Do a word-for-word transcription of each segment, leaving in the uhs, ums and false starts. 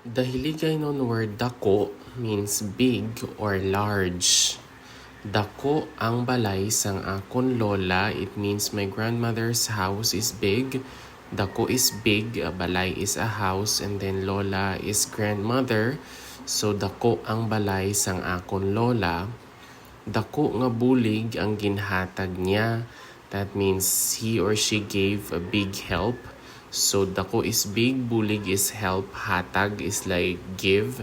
The Hiligaynon word dako means big or large. Dako ang balay sang akon lola. It means my grandmother's house is big. Dako is big, a balay is a house, and then lola is grandmother. So, dako ang balay sang akon lola. Dako nga bulig ang ginhatag niya. That means he or she gave a big help. So, dako is big, bulig is help, hatag is like give,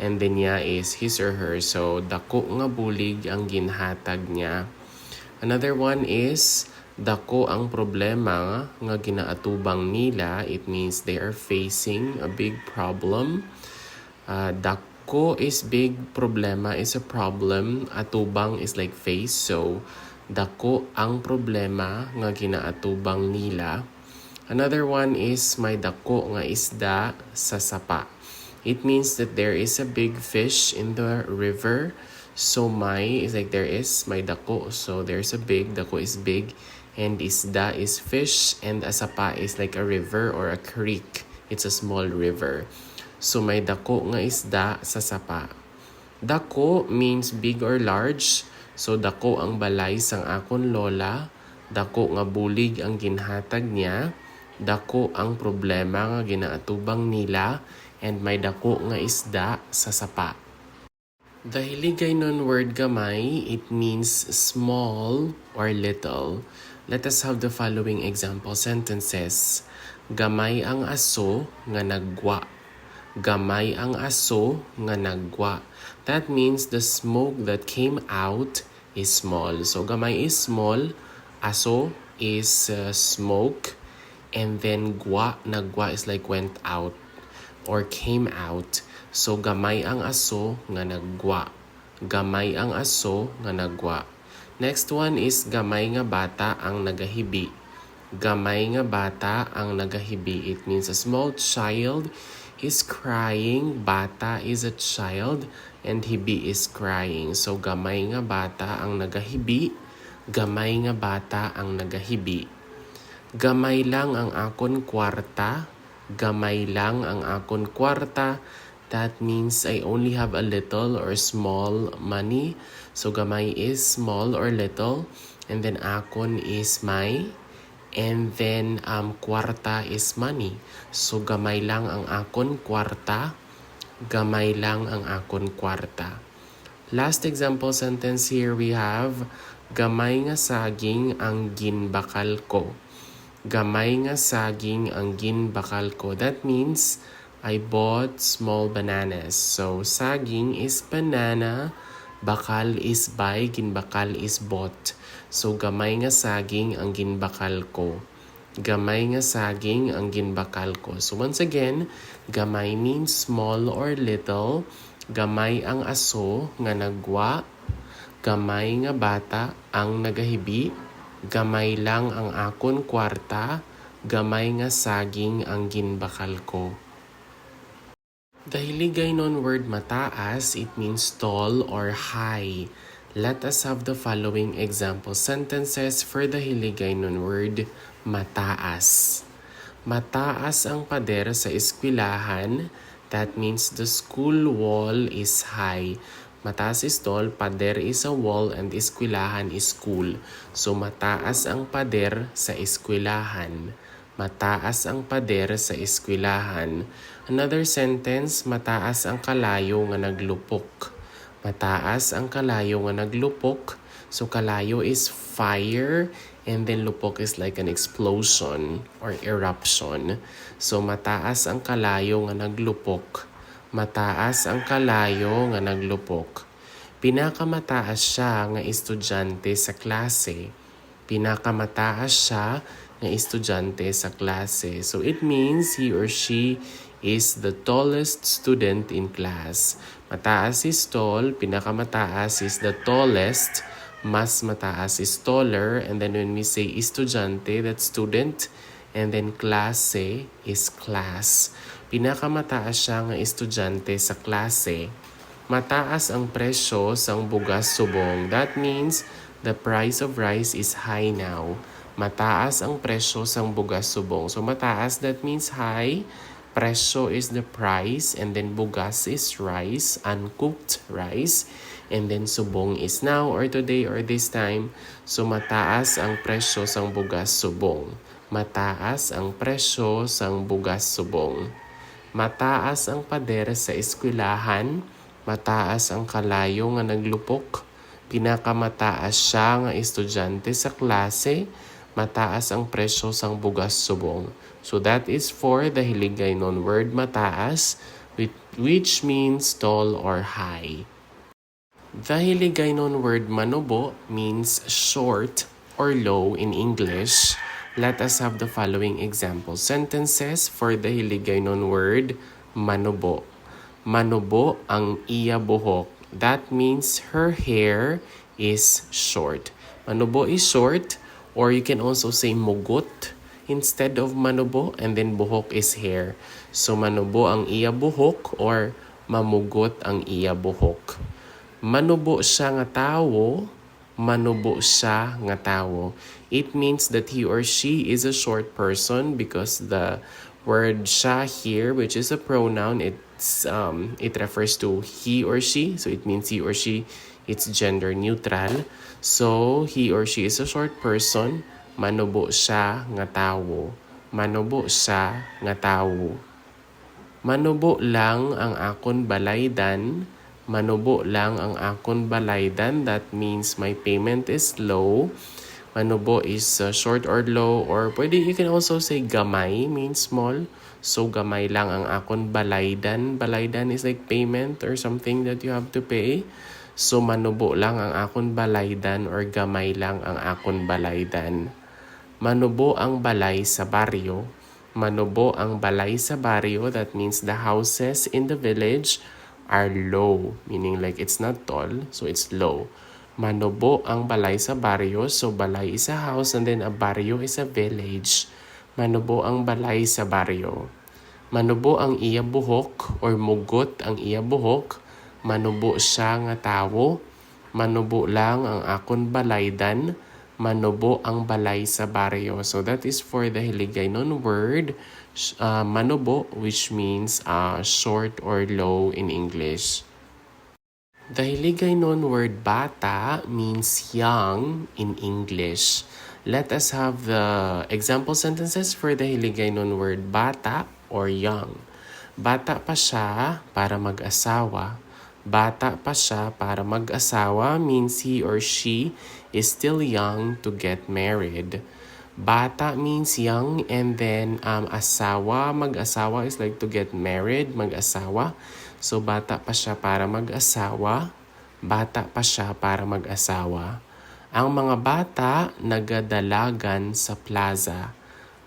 and then niya is his or her. So, dako nga bulig ang ginhatag niya. Another one is, dako ang problema nga ginaatubang nila. It means they are facing a big problem. Ah, dako is big, problema is a problem, atubang is like face. So, dako ang problema nga ginaatubang nila. Another one is may dako nga isda sa sapa. It means that there is a big fish in the river. So, may is like there is, may dako. So, there's a big, dako is big, and isda is fish, and a sapa is like a river or a creek. It's a small river. So, may dako nga isda sa sapa. Dako means big or large. So, dako ang balay sang akon lola. Dako nga bulig ang ginhatag niya. Dako ang problema nga ginaatubang nila. And may dako nga isda sa sapa. The Hiligaynon word gamay, it means small or little. Let us have the following example sentences. Gamay ang aso nga naggwa. Gamay ang aso nga naggwa. That means the smoke that came out is small. So, gamay is small, aso is, uh, smoke, and then gwa, naggwa is like went out or came out. So, gamay ang aso nga naggwa. Gamay ang aso nga naggwa. Next one is gamay nga bata ang nagahibi. Gamay nga bata ang nagahibi. It means a small child is crying. Bata is a child and hibi is crying. So, gamay nga bata ang nagahibi. Gamay nga bata ang nagahibi. Gamay lang ang akon kwarta. Gamay lang ang akon kwarta. That means I only have a little or small money. So, gamay is small or little. And then akon is my. And then, um, kwarta is money. So, gamay lang ang akon kwarta. Gamay lang ang akon kwarta. Last example sentence here we have, gamay nga saging ang ginbakal ko. Gamay nga saging ang ginbakal ko. That means, I bought small bananas. So, saging is banana, bakal is buy, ginbakal is bought. So, gamay nga saging ang ginbakal ko. Gamay nga saging ang ginbakal ko. So, once again, gamay means small or little. Gamay ang aso nga naggwa. Gamay nga bata ang nagahibi. Gamay lang ang akon kwarta. Gamay nga saging ang ginbakal ko. The Hiligaynon word mataas, it means tall or high. Let us have the following example sentences for the Hiligaynon word mataas. Mataas ang pader sa eskwelahan. That means the school wall is high. Mataas is tall, pader is a wall, and eskwelahan is school. So, mataas ang pader sa eskwelahan. Mataas ang pader sa eskwelahan. Another sentence, mataas ang kalayo nga naglupok. Mataas ang kalayo nga naglupok. So, kalayo is fire, and then lupok is like an explosion or eruption. So, mataas ang kalayo nga naglupok. Mataas ang kalayo nga naglupok. Pinakamataas siya nga estudyante sa klase. Pinakamataas siya nga estudyante sa klase. So, it means he or she is the tallest student in class. Mataas is tall, pinakamataas is the tallest, mas mataas is taller, and then when we say estudyante, that's student, and then klase is class. Pinakamataas siya nga estudyante sa klase. Mataas ang presyo sang bugas subong. That means the price of rice is high now. Mataas ang presyo sang bugas subong. So, mataas, that means high. Presyo is the price, and then bugas is rice, uncooked rice, and then subong is now or today or this time. So mataas ang presyo sang bugas subong. Mataas ang presyo sang bugas subong. Mataas ang pader sa eskwelahan. Mataas ang kalayo nga naglupok. Pinakamataas siya nga estudyante sa klase. Mataas ang presyo sang bugas subong. So that is for the Hiligaynon word mataas, which, which means tall or high. The Hiligaynon word manubo means short or low in English. Let us have the following example sentences for the Hiligaynon word manubo. Manubo ang iya buhok. That means her hair is short. Manubo is short, or you can also say mugot instead of manubo, and then buhok is hair. So manubo ang iya buhok or mamugot ang iya buhok. Manubo siya nga tawo, manubo siya nga tawo. It means that he or she is a short person because the word siya here, which is a pronoun, it's um it refers to he or she, so it means he or she, it's gender neutral. So he or she is a short person. Manubo siya nga tawo. Manubo siya nga tawo. Manubo lang ang akon balaydan. Manubo lang ang akon balaydan. That means my payment is low. Manubo is uh, short or low, or pwede, you can also say gamay means small. So gamay lang ang akon balaydan. Balaydan is like payment or something that you have to pay. So manubo lang ang akon balaydan or gamay lang ang akon balaydan. Manubo ang balay sa baryo. Manubo ang balay sa baryo, that means the houses in the village are low, meaning like it's not tall, so it's low. Manubo ang balay sa baryo, so balay is a house and then a baryo is a village. Manubo ang balay sa baryo. Manubo ang iya buhok or mugot ang iya buhok. Manubo siya nga tawo. Manubo lang ang akon balaydan. Manubo ang balay sa baryo. So that is for the Hiligaynon word, sh- uh, manubo, which means uh, short or low in English. The Hiligaynon word bata means young in English. Let us have the example sentences for the Hiligaynon word bata or young. Bata pa siya para mag-asawa. Bata pa siya para mag-asawa means he or she is still young to get married. Bata means young, and then um, asawa, mag-asawa is like to get married, mag-asawa. So bata pa siya para mag-asawa. Bata pa siya para mag-asawa. Ang mga bata nagadalagan sa plaza.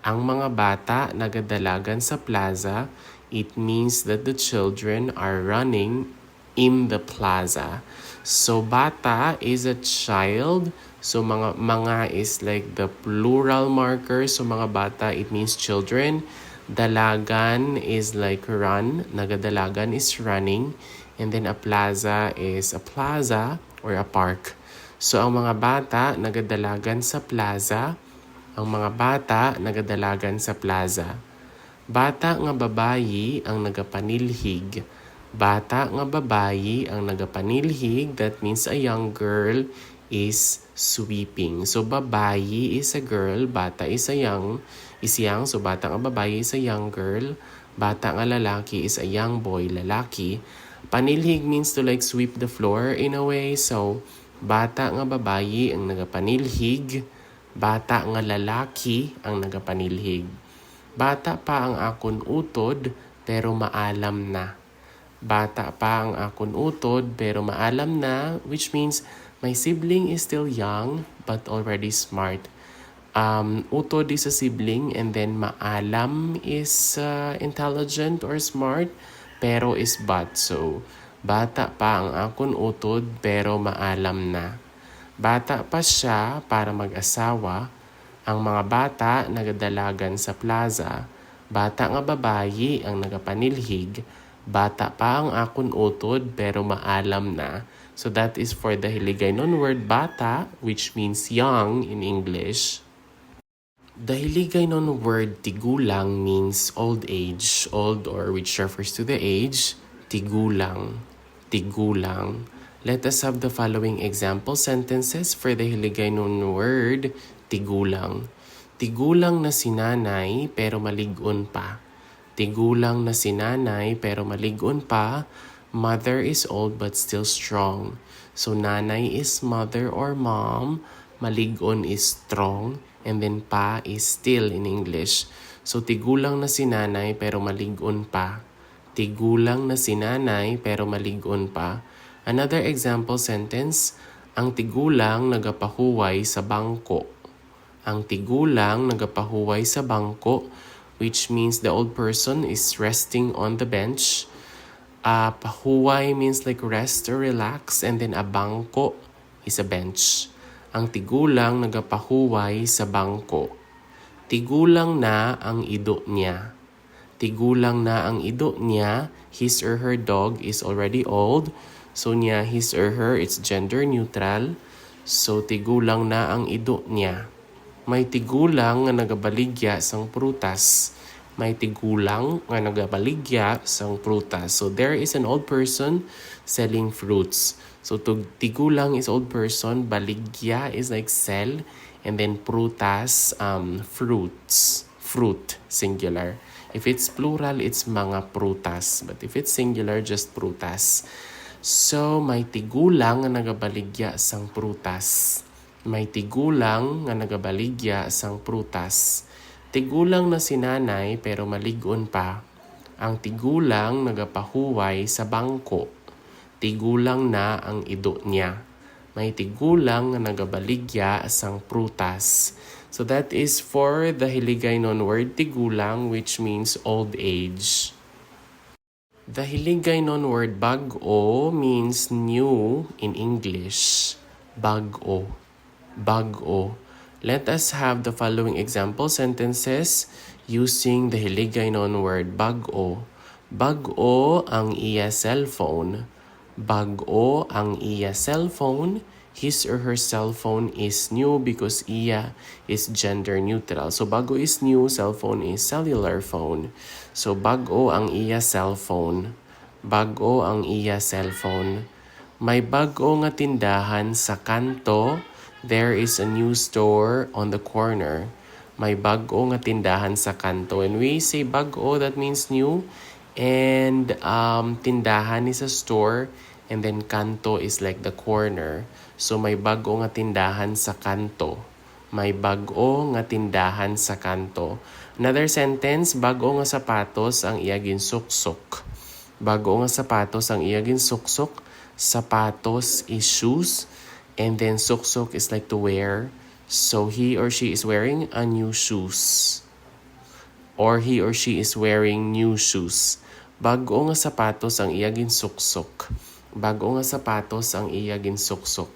Ang mga bata nagadalagan sa plaza. It means that the children are running in the plaza. So bata is a child. So mga mga is like the plural marker. So mga bata, it means children. Dalagan is like run. Nagadalagan is running. And then a plaza is a plaza or a park. So ang mga bata nagadalagan sa plaza. Ang mga bata nagadalagan sa plaza. Bata nga babayi ang nagapanilhig. Bata nga babayi ang nagapanilhig. That means a young girl is sweeping. So babayi is a girl, bata is a young, is young. So bata nga babayi is a young girl, bata nga lalaki is a young boy, lalaki. Panilhig means to like sweep the floor in a way. So bata nga babayi ang nagapanilhig, bata nga lalaki ang nagapanilhig. Bata pa ang akon utod, pero maalam na. Bata pa ang akon utod, pero maalam na, which means my sibling is still young but already smart. Um, utod is a sibling, and then maalam is uh, intelligent or smart, pero is but. So, bata pa ang akon utod, pero maalam na. Bata pa siya para mag-asawa. Ang mga bata nagadalagan sa plaza. Bata nga babayi ang nagapanilhig. Bata pa ang akon utod, pero maalam na. So that is for the Hiligaynon word bata, which means young in English. The Hiligaynon word tigulang means old age, old or which refers to the age, tigulang, tigulang. Let us have the following example sentences for the Hiligaynon word tigulang. Tigulang na si nanay pero malig-on pa. Tigulang na si nanay pero malig-on pa. Mother is old but still strong. So nanay is mother or mom, malig-on is strong, and then pa is still in English. So tigulang na si nanay pero malig-on pa. Tigulang na si nanay pero malig-on pa. Another example sentence, ang tigulang nagapahuway sa bangko. Ang tigulang nagapahuway sa bangko, which means the old person is resting on the bench. Uh, pahuway means like rest or relax, and then a bangko is a bench. Ang tigulang nagapahuway sa bangko. Tigulang na ang ido niya. Tigulang na ang ido niya. His or her dog is already old. So niya, his or her, it's gender neutral. So tigulang na ang ido niya. May tigulang nga nagabaligya sang prutas. May tigulang nga nagabaligya sang prutas. So there is an old person selling fruits. So tug-, tigulang is old person, baligya is like sell, and then prutas, um, fruits. Fruit, singular. If it's plural, it's mga prutas. But if it's singular, just prutas. So, may tigulang nga nagabaligya sang prutas. May tigulang nga nagabaligya sang prutas. Tigulang na si nanay pero malig-on pa. Ang tigulang nagapahuway sa bangko. Tigulang na ang ido niya. May tigulang nga nagabaligya sang prutas. So that is for the Hiligaynon word tigulang, which means old age. The Hiligaynon word bag-o means new in English. Bag-o. Bag-o. Let us have the following example sentences using the Hiligaynon word bag-o. Bag-o ang iya cellphone. Bag-o ang iya cellphone. His or her cell phone is new because iya is gender neutral. So, bag-o is new, cellphone is cellular phone. So, bag-o ang iya cellphone. Bag-o ang iya cellphone. May bag-o nga tindahan sa kanto. There is a new store on the corner. May bag-o nga tindahan sa kanto. When we say bag-o, that means new. And, um, tindahan is a store. And then kanto is like the corner. So may bag-o nga tindahan sa kanto. May bag-o nga tindahan sa kanto. Another sentence, bag-o nga sapatos ang iya ginsuksok. Bag-o nga sapatos ang iya ginsuksok. Sapatos is shoes. And then suksok is like to wear. So he or she is wearing a new shoes. Or he or she is wearing new shoes. Bag-o nga sapatos ang iya ginsuksok. Bag-o nga sapatos ang iya ginsuksok.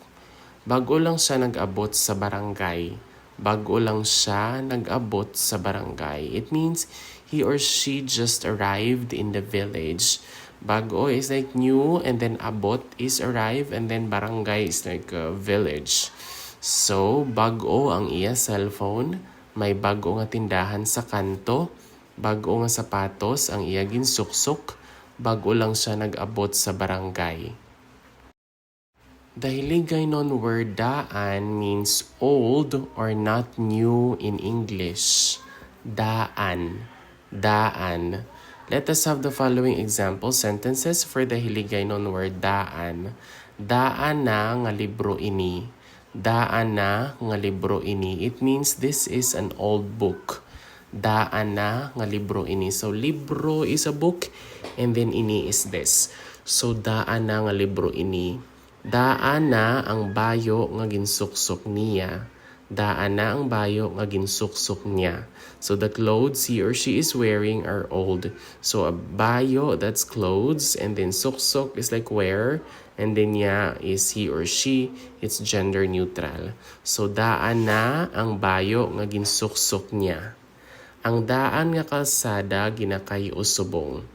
Bag-o lang siya nag-abot sa barangay. Bag-o lang siya nag-abot sa barangay. It means he or she just arrived in the village. Bag-o is like new, and then abot is arrive, and then barangay is like a village. So, bag-o ang iya cellphone. May bag-o nga tindahan sa kanto, bag-o nga sapatos ang iya ginsuksok, bag-o lang siya nag-abot sa barangay. The Hiligaynon word daan means old or not new in English. Daan. Daan. Let us have the following example sentences for the Hiligaynon word daan. Daan na nga libro ini. Daan na nga libro ini. It means this is an old book. Daan na nga libro ini. So, libro is a book, and then ini is this. So, daan na nga libro ini. Daan na ang bayo nga ginsuksok niya. Daan na ang bayo nga ginsuksok niya. So, the clothes he or she is wearing are old. So, a bayo, that's clothes, and then suksok is like wear, and then niya is he or she, it's gender neutral. So, daan na ang bayo nga ginsuksok niya. Ang daan nga kalsada ginakay-o subong.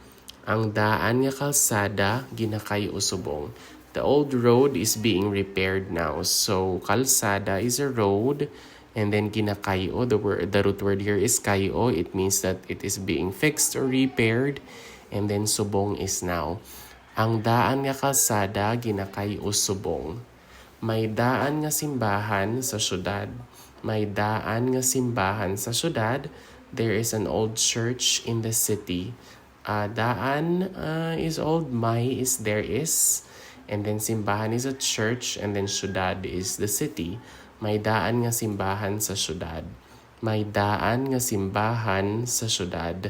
Ang daan nga kalsada ginakay-o subong. The old road is being repaired now. So, kalsada is a road, And then ginakay-o, the word, the root word here is kay-o. It means that it is being fixed or repaired. And then subong is now. Ang daan nga kalsada ginakay-o subong. May daan nga simbahan sa syudad. May daan nga simbahan sa syudad. There is an old church in the city. Uh, daan uh, is old, may is there is, and then simbahan is a church, and then syudad is the city. May daan nga simbahan sa syudad. May daan nga simbahan sa syudad.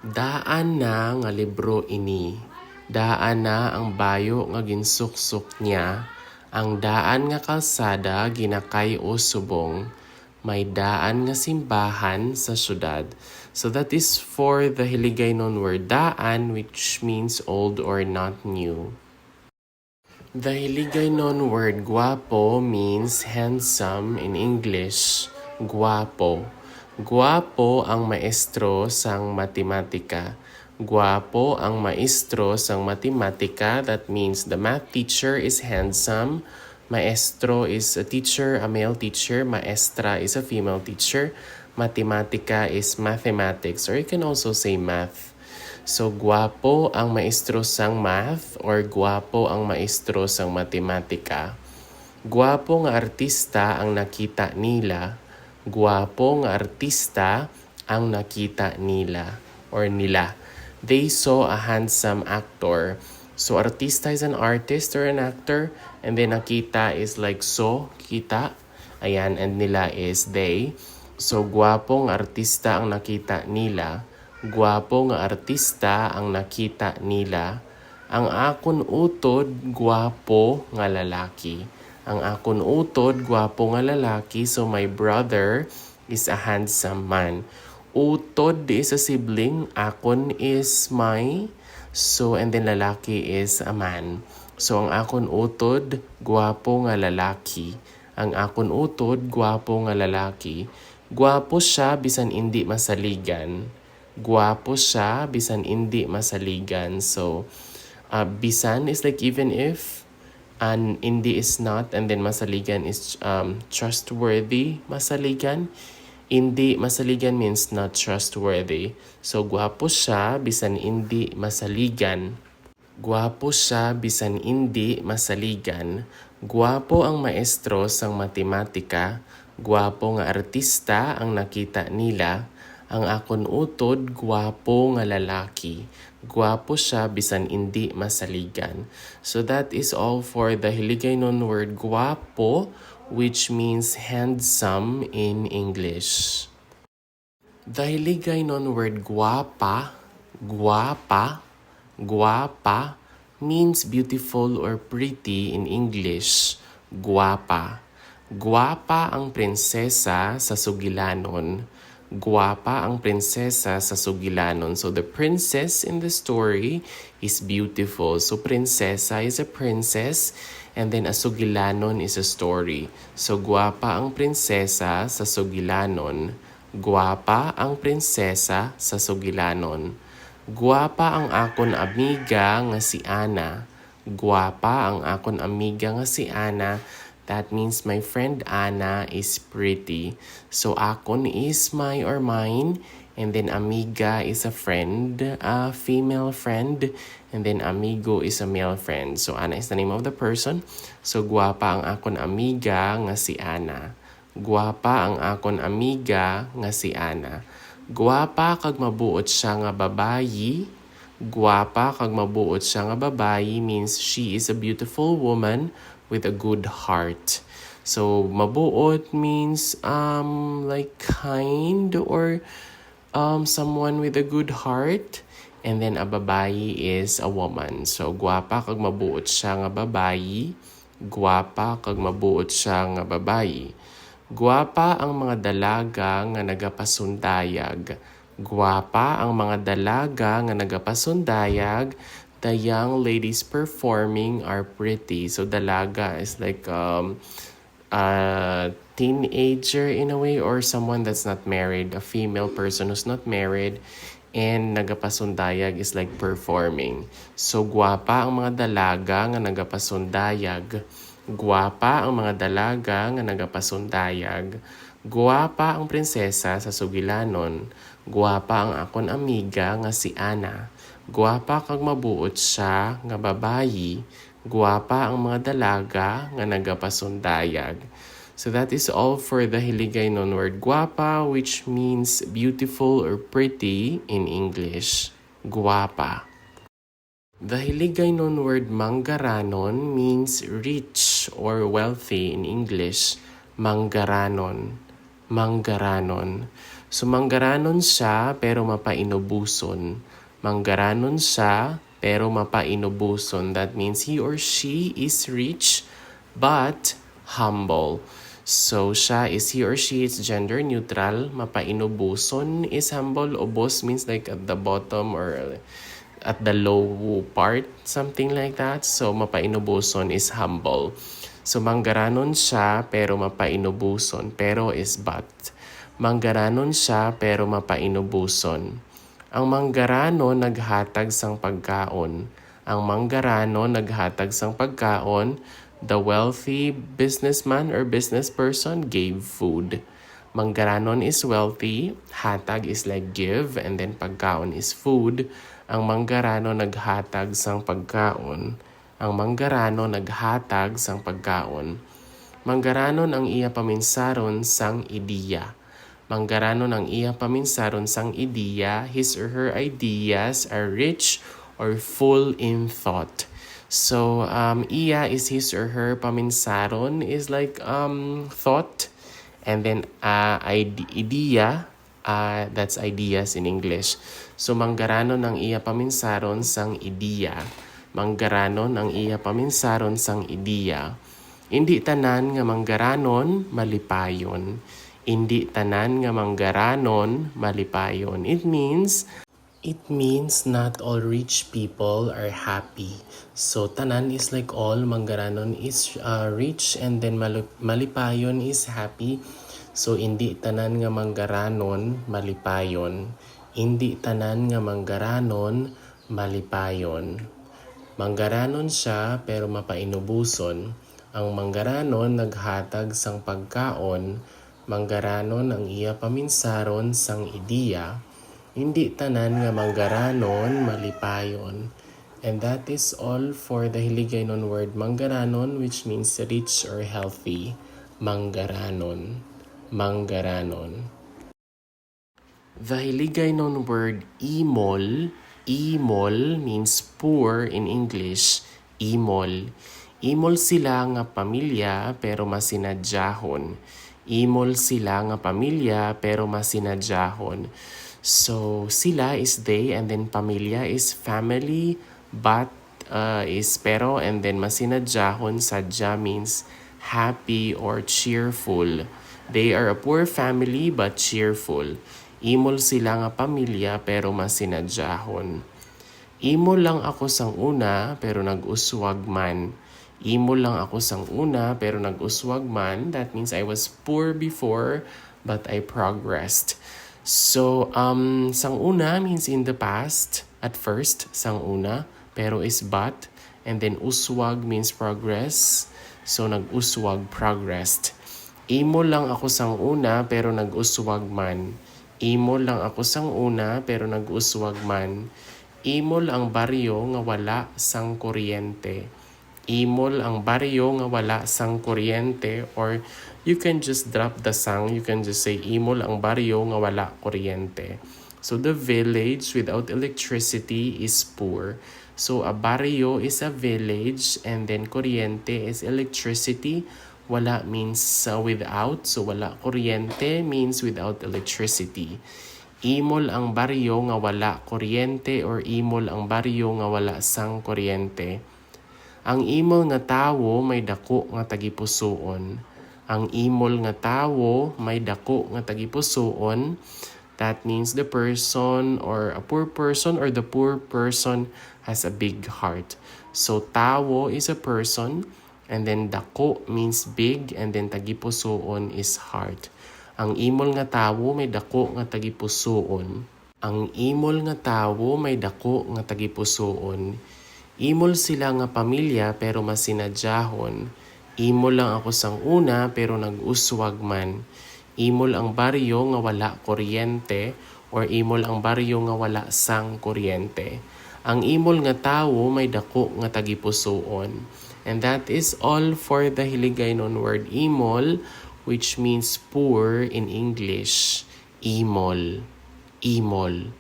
Daan na nga libro ini. Daan na ang bayo nga ginsuksok niya. Ang daan nga kalsada ginakay-o subong. May daan nga simbahan sa syudad. So that is for the Hiligaynon word daan, which means old or not new. The Hiligaynon word guwapo means handsome in English. Guwapo. Guwapo ang maestro sang matematika. Guwapo ang maestro sang matematika. That means the math teacher is handsome. Maestro is a teacher, a male teacher. Maestra is a female teacher. Matematika is mathematics, or you can also say math. So, guwapo ang maestro sang math or guwapo ang maestro sang matematika. Guwapo nga artista ang nakita nila. Guwapo nga artista ang nakita nila or nila. They saw a handsome actor. So, artista is an artist or an actor. And then, nakita is like saw, kita. Ayan, and nila is they. So, guwapo nga artista ang nakita nila. Guwapo nga artista ang nakita nila. Ang akon utod, guwapo nga lalaki. Ang akon utod, guwapo nga lalaki. So, my brother is a handsome man. Utod is a sibling. Akon is my. So, and then lalaki is a man. So, ang akon utod, guwapo nga lalaki. Ang akon utod, guwapo nga lalaki. Guwapo siya bisan indi masaligan. Guwapo siya bisan indi masaligan. So, uh, bisan is like even if, and indi is not, and then masaligan is um, trustworthy. Masaligan. Indi masaligan means not trustworthy. So, guwapo siya bisan indi masaligan. Guwapo siya bisan indi masaligan. Guwapo ang maestro sang matematika. Guwapo nga artista ang nakita nila. Ang akon utod, guwapo nga lalaki. Guwapo siya bisan indi masaligan. So that is all for the Hiligaynon word guwapo, which means handsome in English. The Hiligaynon word guwapa, guwapa, guwapa means beautiful or pretty in English. Guwapa. Guwapa ang prinsesa sa sugilanon. Guwapa ang prinsesa sa sugilanon. So the princess in the story is beautiful. So prinsesa is a princess, and then a sugilanon is a story. So guwapa ang prinsesa sa sugilanon. Guwapa ang prinsesa sa sugilanon. Guwapa ang akon amiga nga si Ana. Guwapa ang akon amiga nga si Ana. That means my friend Ana is pretty. So, akon is my or mine. And then, amiga is a friend, a female friend. And then, amigo is a male friend. So, Ana is the name of the person. So, guwapa ang akon amiga nga si Ana. Guwapa ang akon amiga nga si Ana. Guwapa kag mabuot siya nga babayi. Guwapa kag mabuot siya nga babayi means she is a beautiful woman with a good heart. So, mabuot means um like kind or um someone with a good heart. And then a babayi is a woman. So, guwapa kag mabuot siya nga babayi. Guwapa kag mabuot siya nga babayi. Guwapa ang mga dalaga nga nagapasundayag. Guwapa ang mga dalaga nga nagapasundayag. The young ladies performing are pretty. So, dalaga is like um, a teenager in a way or someone that's not married, a female person who's not married and nagapasundayag is like performing. So, guwapa ang mga dalaga nga nagapasundayag. Guwapa ang mga dalaga nga nagapasundayag. Guwapa ang prinsesa sa sugilanon. Guwapa ang akon amiga nga si Ana. Guwapa kag mabuot siya nga babayi. Guwapa ang mga dalaga nga nagapasundayag. So that is all for the Hiligaynon word guwapa, which means beautiful or pretty in English. Guwapa. The Hiligaynon word manggaranon means rich or wealthy in English. Manggaranon. Manggaranon. So, manggaranon siya, pero mapainubuson. Manggaranon siya, pero mapainubuson. That means he or she is rich, but humble. So, siya is he or she is gender neutral. Mapainubuson is humble. Ubos means like at the bottom or at the low part, something like that. So, mapainubuson is humble. So, manggaranon siya, pero mapainubuson. Pero is but. Manggaranon siya, pero mapainubuson. Ang manggaranon naghatag sang pagkaon. Ang manggaranon naghatag sang pagkaon. The wealthy businessman or business person gave food. Manggaranon is wealthy, hatag is like give, and then pagkaon is food. Ang manggaranon naghatag sang pagkaon. Ang manggaranon naghatag sang pagkaon. Manggaranon ang iya paminsaron sang ideya. Manggaranon ang iya paminsaron sang ideya. His or her ideas are rich or full in thought. So, um, iya is his or her paminsaron is like, um, thought. And then, uh, ide- ideya, uh, that's ideas in English. So, manggaranon ang iya paminsaron sang ideya. Manggaranon ang iya paminsaron sang ideya. Indi tanan nga manggaranon malipayon. Indi tanan nga manggaranon malipayon. It means, it means not all rich people are happy. So, tanan is like all, manggaranon is, uh, rich, and then malu- malipayon is happy. So, indi tanan nga manggaranon malipayon. Indi tanan nga manggaranon malipayon. Manggaranon siya, pero mapainubuson. Ang manggaranon naghatag sang pagkaon. Manggaranon ang iya paminsaron sang ideya. Indi tanan nga manggaranon malipayon. And that is all for the Hiligaynon word manggaranon, which means rich or healthy. Manggaranon. Manggaranon. The Hiligaynon word imol. Imol means poor in English. Imol. Imol sila nga pamilya, pero masinadyahon. Imol sila nga pamilya, pero masinadyahon. So, sila is they, and then pamilya is family, but, uh, is pero, and then masinadyahon, sadya means happy or cheerful. They are a poor family, but cheerful. Imol sila nga pamilya, pero masinadyahon. Imol lang ako sang una, pero nag-uswag man. Imol lang ako sang una, pero nag-uswag man. That means I was poor before, but I progressed. So, um, sang una means in the past, at first, sang una, pero is but, and then uswag means progress. So, nag-uswag, progressed. Imol lang ako sang una, pero nag-uswag man. Imol lang ako sang una, pero nag-uswag man. Imol ang baryo nga wala sang kuryente. Imol ang baryo nga wala sang kuryente, or you can just drop the sang, you can just say, "Imol ang baryo nga wala kuryente." So, the village without electricity is poor. So, a baryo is a village, and then kuryente is electricity. Wala means, uh, without. So, wala kuryente means without electricity. Imol ang baryo nga wala kuryente, or imol ang baryo nga wala sang kuryente. Ang imol nga tawo may dako nga tagipusoon. Ang imol nga tawo may dako nga tagipusoon. That means the person or a poor person or the poor person has a big heart. So, tawo is a person, and then dako means big, and then tagipusoon is heart. Ang imol nga tawo may dako nga tagipusoon. Ang imol nga tawo may dako nga tagipusoon. Imol sila nga pamilya, pero masinadyahon. Imol lang ako sang una, pero nag-uswag man. Imol ang baryo nga wala kuryente, or imol ang baryo nga wala sang kuryente. Ang imol nga tawo may dako nga tagipusoon. And that is all for the Hiligaynon word imol, which means poor in English. Imol. Imol.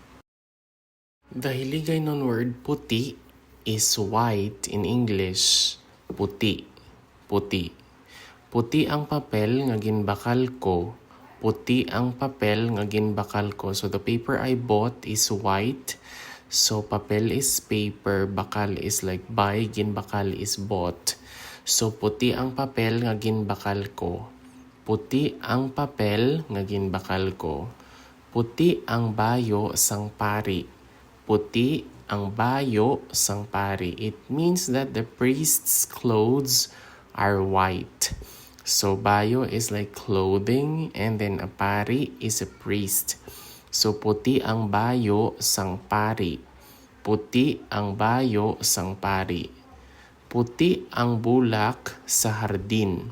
The Hiligaynon word puti is white in English. Puti. Puti. Puti ang papel nga ginbakal ko. Puti ang papel nga ginbakal ko. So, the paper I bought is white. So, papel is paper, bakal is like buy, ginbakal is bought. So, puti ang papel nga ginbakal ko. Puti ang papel nga ginbakal ko. Puti ang bayo sang pari. Puti ang bayo sang pari. It means that the priest's clothes are white. So, bayo is like clothing, and then a pari is a priest. So, puti ang bayo sang pari. Puti ang bayo sang pari. Puti ang bulak sa hardin.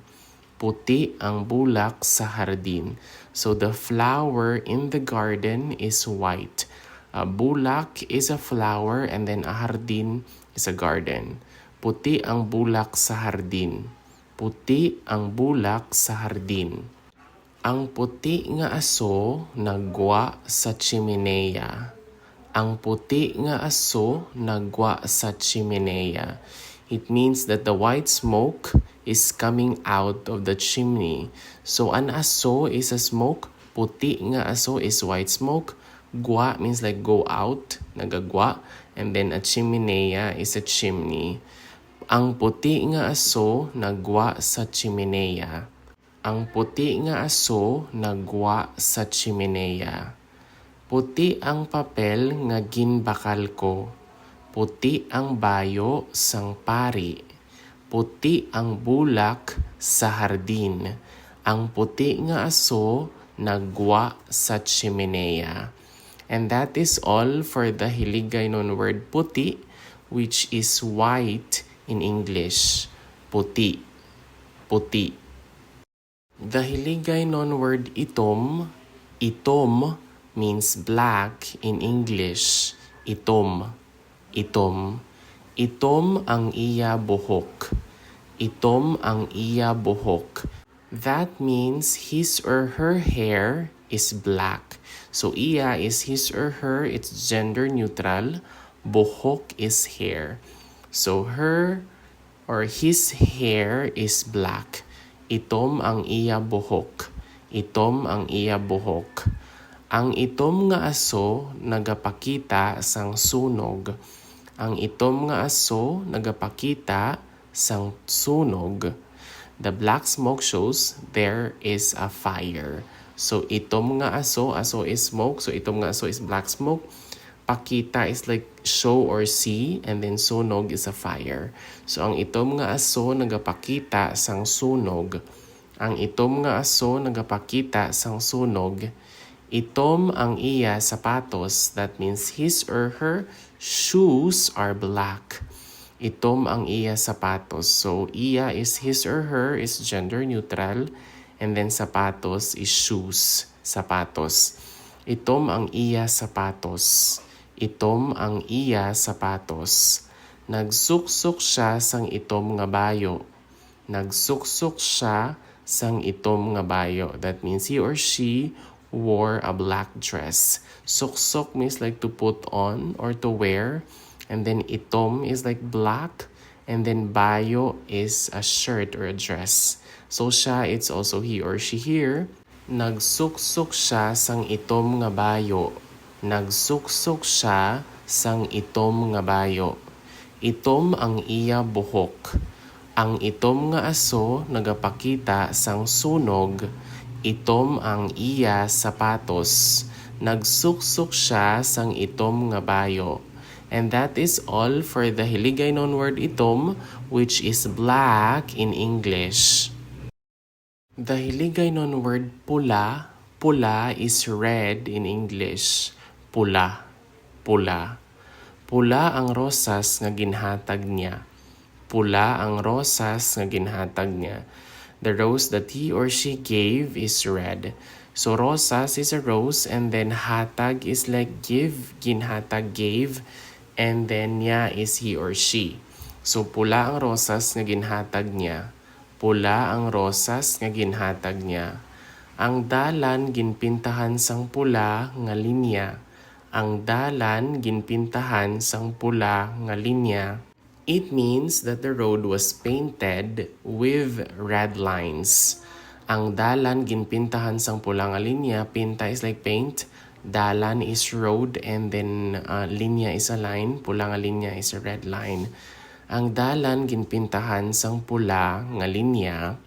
Puti ang bulak sa hardin. So, the flower in the garden is white. A bulak is a flower, and then a hardin is a garden. Puti ang bulak sa hardin. Puti ang bulak sa hardin. Ang puti nga aso naggwa sa chimenea. Ang puti nga aso naggwa sa chimenea. It means that the white smoke is coming out of the chimney. So, an aso is a smoke, puti nga aso is white smoke, gwa means like go out, nagagwa, and then a chimenea is a chimney. Ang puti nga aso naggwa sa chimenea. Ang puti nga aso naggwa sa chimenea. Puti ang papel nga ginbakal ko. Puti ang bayo sang pari. Puti ang bulak sa hardin. Ang puti nga aso naggwa sa chimenea. And that is all for the Hiligaynon word puti, which is white in English. Puti. Puti. The Hiligaynon word itom. Itom means black in English. Itom. Itom. Itom ang iya buhok. Itom ang iya buhok. That means his or her hair is black. So, iya is his or her, it's gender neutral. Buhok is hair. So, her or his hair is black. Itom ang iya buhok. Itom ang iya buhok. Ang itom nga aso nagapakita sang sunog. Ang itom nga aso nagapakita sang sunog. The black smoke shows there is a fire. So, itom nga aso, aso is smoke. So, itom nga aso is black smoke. Pakita is like show or see, and then sunog is a fire. So, ang itom nga aso nagapakita sang sunog. Ang itom nga aso nagapakita sang sunog. Itom ang iya sapatos. That means his or her shoes are black. Itom ang iya sapatos. So, iya is his or her is gender neutral. And then sapatos is shoes. Sapatos. Itom ang iya sapatos. Itom ang iya sapatos. Nagsuksok siya sang itom nga bayo. Nagsuksok siya sang itom nga bayo. That means he or she wore a black dress. Suksok means like to put on or to wear. And then itom is like black. And then bayo is a shirt or a dress. So siya, it's also he or she here. Nagsuksok siya sang itom nga bayo. Nagsuksok siya sang itom nga bayo. Itom ang iya buhok. Ang itom nga aso nagapakita sang sunog. Itom ang iya sapatos. Nagsuksok siya sang itom nga bayo. And that is all for the Hiligaynon word itom, which is black in English. The Hiligaynon word pula, pula is red in English. Pula, pula. Pula ang rosas nga ginhatag niya. Pula ang rosas nga ginhatag niya. The rose that he or she gave is red. So rosas is a rose, and then hatag is like give, ginhatag, gave, and then niya is he or she. So pula ang rosas nga ginhatag niya. Pula ang rosas nga ginhatag niya. Ang dalan ginpintahan sang pula nga linya. Ang dalan ginpintahan sang pula nga linya. It means that the road was painted with red lines. Ang dalan ginpintahan sang pula nga linya. Pinta is like paint. Dalan is road, and then, uh, linya is a line. Pula nga linya is a red line. Ang dalan ginpintahan sang pula nga linya.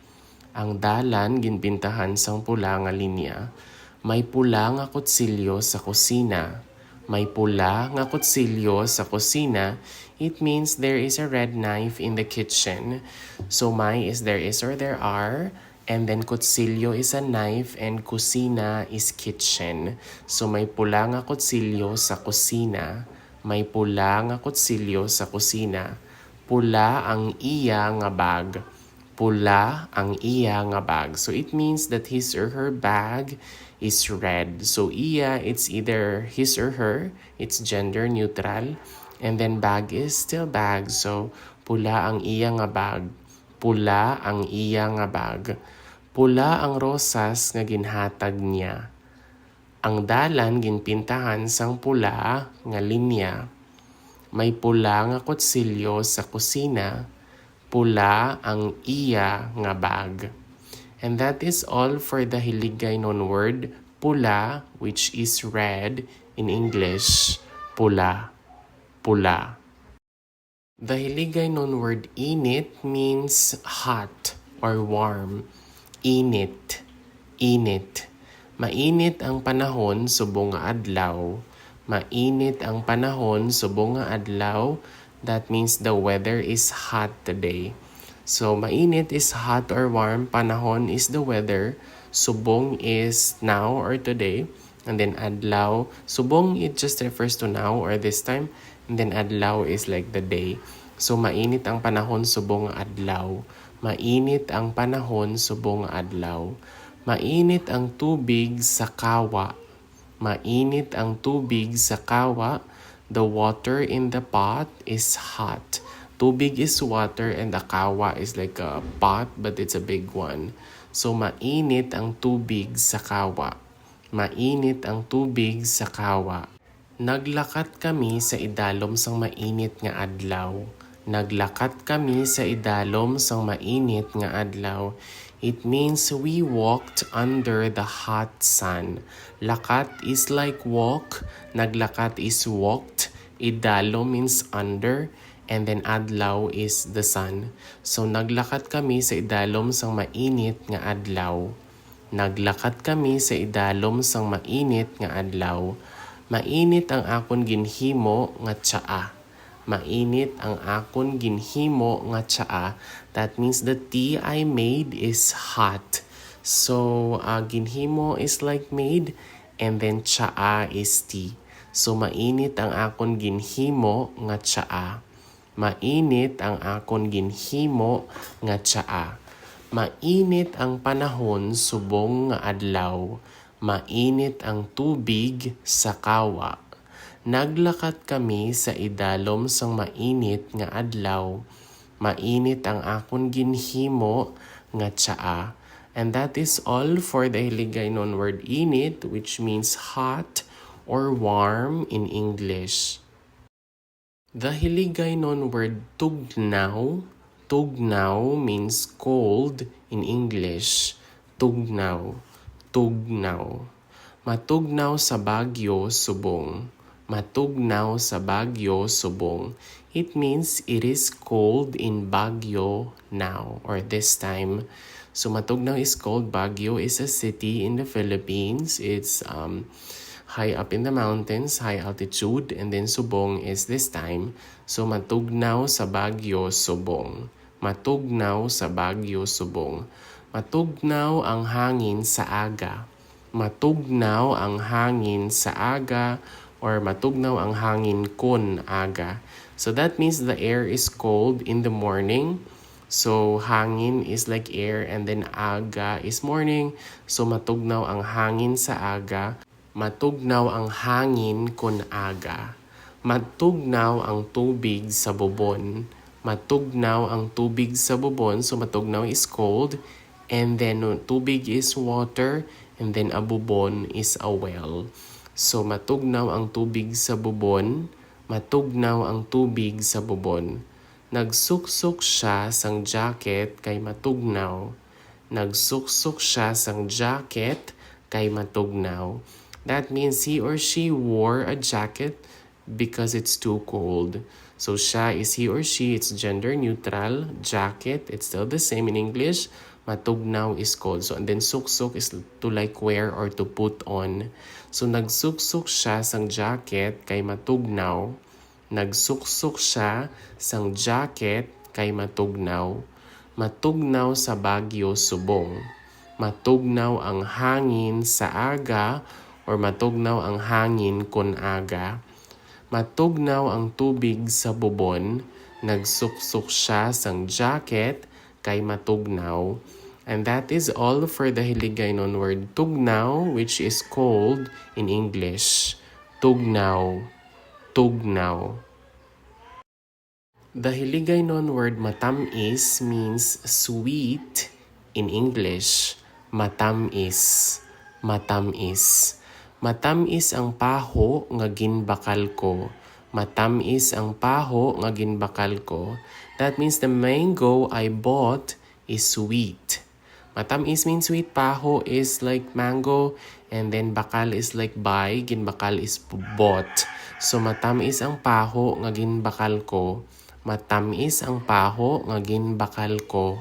Ang dalan ginpintahan sang pula nga linya. May pula nga kutsilyo sa kusina. May pula nga kutsilyo sa kusina. It means there is a red knife in the kitchen. So may is there is or there are. And then kutsilyo is a knife and kusina is kitchen. So may pula nga kutsilyo sa kusina. May pula nga kutsilyo sa kusina. Pula ang iya nga bag. Pula ang iya nga bag. So it means that his or her bag is red. So iya, it's either his or her, it's gender neutral. And then bag is still bag. So pula ang iya nga bag. Pula ang iya nga bag. Pula ang rosas nga ginhatag niya. Ang dalan ginpintahan sang pula nga linya. May pula nga kutsilyo sa kusina. Pula ang iya nga bag. And that is all for the Hiligaynon word pula, which is red in English. Pula. Pula. The Hiligaynon word init means hot or warm. Init. Init. Mainit ang panahon subong nga adlaw. Mainit ang panahon subong nga adlaw. That means the weather is hot today. So, mainit is hot or warm. Panahon is the weather. Subong is now or today. And then adlaw. Subong, it just refers to now or this time. And then adlaw is like the day. So, mainit ang panahon subong nga adlaw. Mainit ang panahon subong nga adlaw. Mainit ang tubig sa kawa. Mainit ang tubig sa kawa. The water in the pot is hot. Tubig is water and a kawa is like a pot, but it's a big one. So, mainit ang tubig sa kawa. Mainit ang tubig sa kawa. Naglakat kami sa idalom sang mainit nga adlaw. Naglakat kami sa idalom sang mainit nga adlaw. It means we walked under the hot sun. Lakat is like walk. Naglakat is walked. Idalom means under. And then adlaw is the sun. So, naglakat kami sa idalom sang mainit nga adlaw. Naglakat kami sa idalom sang mainit nga adlaw. Mainit ang akon ginhimo nga tsaa. Mainit ang akon ginhimo nga tsaa. That means the tea I made is hot. So, uh, ginhimo is like made, and then tsaa is tea. So, mainit ang akon ginhimo nga tsaa. Mainit ang akon ginhimo nga tsaa. Mainit ang panahon subong nga adlaw. Mainit ang tubig sa kawa. Naglakat kami sa idalom sang mainit nga adlaw. Mainit ang akon ginhimo nga tsaa. And that is all for the Hiligaynon word init, which means hot or warm in English. The Hiligaynon word tugnaw. Tugnaw means cold in English. Tugnaw. Tugnaw. Matugnaw sa Baguio, subong. Matugnaw sa Baguio, subong. It means it is cold in Baguio now or this time. So Matugnaw is cold. Baguio is a city in the Philippines. It's, um, high up in the mountains, high altitude, and then subong is this time. So Matugnaw sa Baguio, subong. Matugnaw sa Baguio, subong. Matugnaw ang hangin sa aga. Matugnaw ang hangin sa aga, or matugnaw ang hangin kon aga. So that means the air is cold in the morning. So, hangin is like air, and then aga is morning. So, matugnaw ang hangin sa aga. Matugnaw ang hangin kon aga. Matugnaw ang tubig sa bubon. Matugnaw ang tubig sa bubon. So, matugnaw is cold. And then, tubig is water. And then, a bubon is a well. So, matugnaw ang tubig sa bubon. Matugnaw ang tubig sa bubon. Nagsuksok siya sang jacket kay matugnaw. Nagsuksok siya sang jacket kay matugnaw. That means he or she wore a jacket because it's too cold. So siya is he or she, it's gender neutral. Jacket, it's still the same in English. Matugnaw is cold. So, and then suksok is to, like, wear or to put on. So nagsuksok siya sang jacket kay matugnaw. Nagsuksok siya sang jacket kay matugnaw. Matugnaw sa Baguio subong. Matugnaw ang hangin sa aga or matugnaw ang hangin kon aga. Matugnaw ang tubig sa bubon. Nagsuksok siya sang jacket kay matugnaw. And that is all for the Hiligaynon word tugnaw, which is cold in English. Tugnaw. Tugnaw. The Hiligaynon word matamis means sweet in English. Matamis. Matamis. Matamis ang paho nga ginbakal ko. Matamis ang paho nga ginbakal ko. That means the mango I bought is sweet. Matamis means sweet. Paho is like mango. And then bakal is like buy. Ginbakal is bought. So matamis ang paho nga ginbakal ko. Matamis ang paho nga ginbakal ko.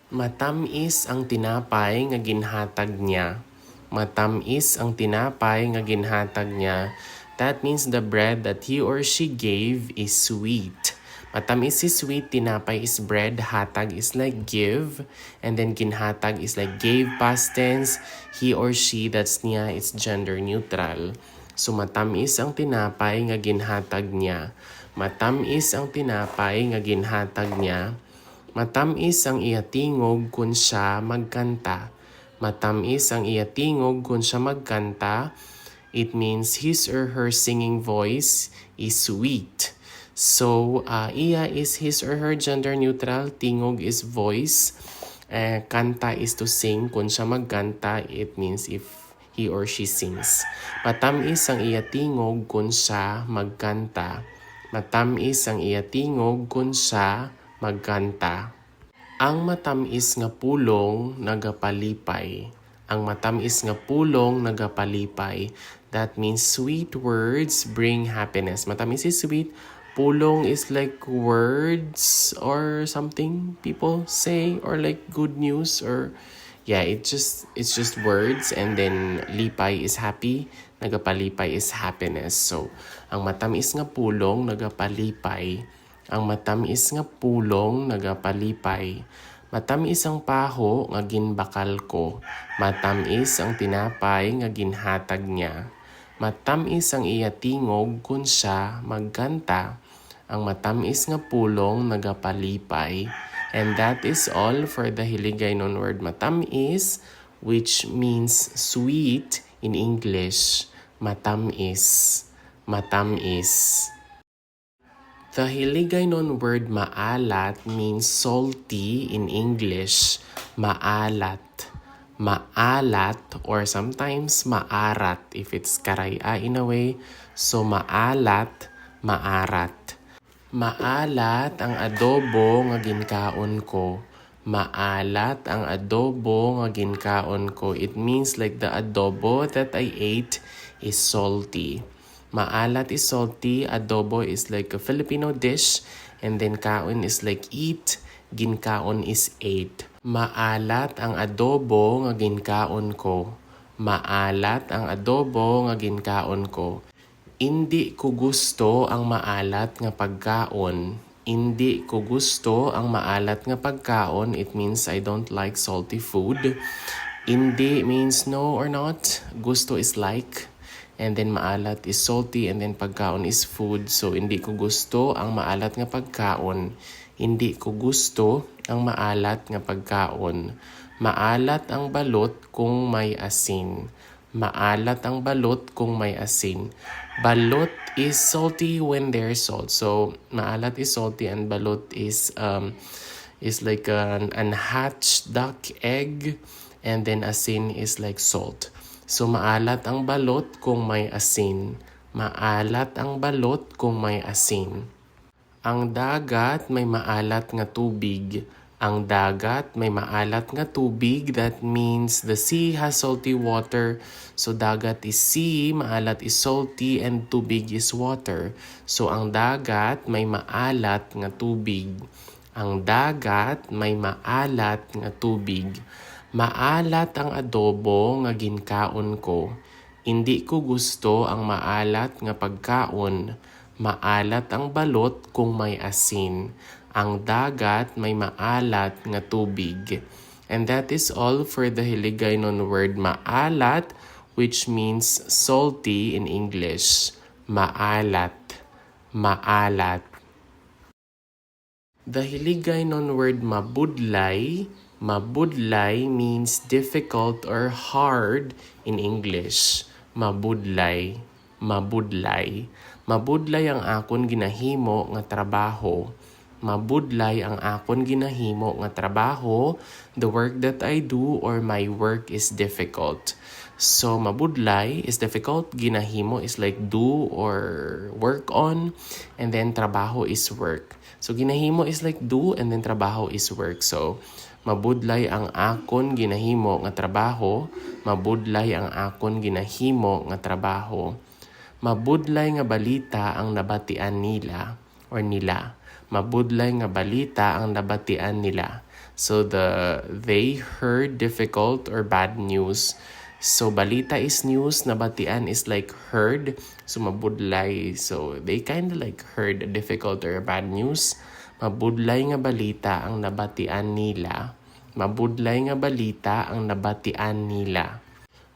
Matamis ang tinapay nga ginhatag niya. Matamis ang tinapay nga ginhatag niya. That means the bread that he or she gave is sweet. Matamis is sweet, tinapay is bread, hatag is like give, and then ginhatag is like gave past tense, he or she, that's niya, it's gender neutral. So matamis ang tinapay nga ginhatag niya. Matamis ang tinapay nga ginhatag niya. Matamis ang iya tingog kun siya magkanta. Matamis ang iya tingog kun siya magkanta. It means his or her singing voice is sweet. So, uh, iya is his or her gender neutral. Tingog is voice. Uh, kanta is to sing. Kun siya magkanta, it means if he or she sings. Matamis ang iya tingog kun siya magkanta. Matamis ang iya tingog kun siya magkanta. Ang matamis nga pulong nagapalipay. Ang matamis nga pulong nagapalipay. That means sweet words bring happiness. Matamis is sweet. Pulong is like words or something people say or like good news or yeah, it just it's just words and then lipay is happy, nagapalipay is happiness. So, ang matamis nga pulong nagapalipay. Ang matamis nga pulong nagapalipay. Matamis ang paho nga ginbakal ko. Matamis ang tinapay nga ginhatag niya. Matamis ang iya tingog kun siya magkanta. Ang matamis nga pulong nagapalipay. And that is all for the Hiligaynon word matamis, which means sweet in English. Matamis. Matamis. The Hiligaynon word maalat means salty in English. Maalat. Maalat or sometimes maarat if it's karaya in a way. So maalat, maarat. Maalat ang adobo nga ginkaon ko. Maalat ang adobo nga ginkaon ko. It means like the adobo that I ate is salty. Maalat is salty, adobo is like a Filipino dish, and then kaon is like eat, ginkaon is ate. Maalat ang adobo nga ginkaon ko. Maalat ang adobo nga ginkaon ko. Indi ko gusto ang maalat nga pagkaon. Indi ko gusto ang maalat nga pagkaon. It means I don't like salty food. Indi means no or not. Gusto is like. And then maalat is salty. And then pagkaon is food. So, indi ko gusto ang maalat nga pagkaon. Hindi ko gusto ang maalat nga pagkaon. Maalat ang balot kung may asin. Maalat ang balot kung may asin. Balot is salty when there's salt. So, maalat is salty and balot is, um, is like an unhatched duck egg, and then asin is like salt. So, maalat ang balot kung may asin. Maalat ang balot kung may asin. Ang dagat may maalat nga tubig. Ang dagat may maalat nga tubig. That means the sea has salty water. So, dagat is sea, maalat is salty, and tubig is water. So, ang dagat may maalat nga tubig. Ang dagat may maalat nga tubig. Maalat ang adobo nga ginkaon ko. Indi ko gusto ang maalat nga pagkaon. Maalat ang balot kung may asin. Ang dagat may maalat nga tubig. And that is all for the Hiligaynon word maalat, which means salty in English. Maalat. Maalat. The Hiligaynon word mabudlay. Mabudlay means difficult or hard in English. Mabudlay. Mabudlay. Mabudlay ang akon ginahimo nga trabaho. Mabudlay ang akon ginahimo nga trabaho. The work that I do or my work is difficult. So, mabudlay is difficult. Ginahimo is like do or work on. And then, trabaho is work. So, ginahimo is like do, and then trabaho is work. So, mabudlay ang akon ginahimo nga trabaho. Mabudlay ang akon ginahimo nga trabaho. Mabudlay nga balita ang nabatian nila or nila. Mabudlay nga balita ang nabatian nila. So the they heard difficult or bad news. So balita is news, nabatian is like heard. So mabudlay. So they kind of like heard a difficult or a bad news. Mabudlay nga balita ang nabatian nila. Mabudlay nga balita ang nabatian nila.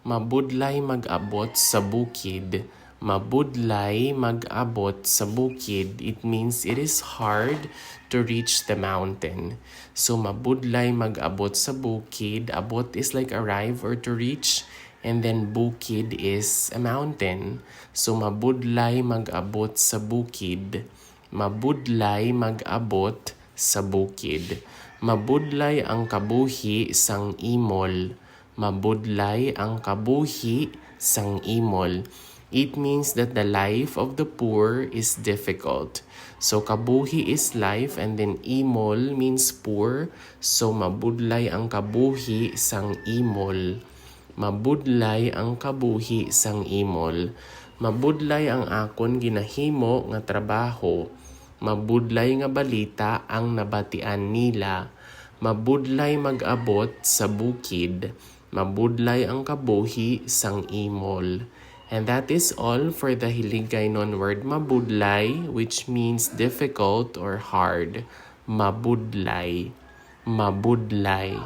Mabudlay mag-abot sa bukid. Mabudlay mag-abot sa bukid. It means it is hard to reach the mountain. So, mabudlay mag-abot sa bukid. Abot is like arrive or to reach. And then, bukid is a mountain. So, mabudlay mag-abot sa bukid. Mabudlay mag-abot sa bukid. Mabudlay ang kabuhi sang imol. Mabudlay ang kabuhi sang imol. It means that the life of the poor is difficult. So, kabuhi is life, and then imol means poor. So, mabudlay ang kabuhi sang imol. Mabudlay ang kabuhi sang imol. Mabudlay ang akon ginahimo nga trabaho. Mabudlay nga balita ang nabatian nila. Mabudlay mag-abot sa bukid. Mabudlay ang kabuhi sang imol. And that is all for the Hiligaynon word mabudlay, which means difficult or hard. Mabudlay. Mabudlay.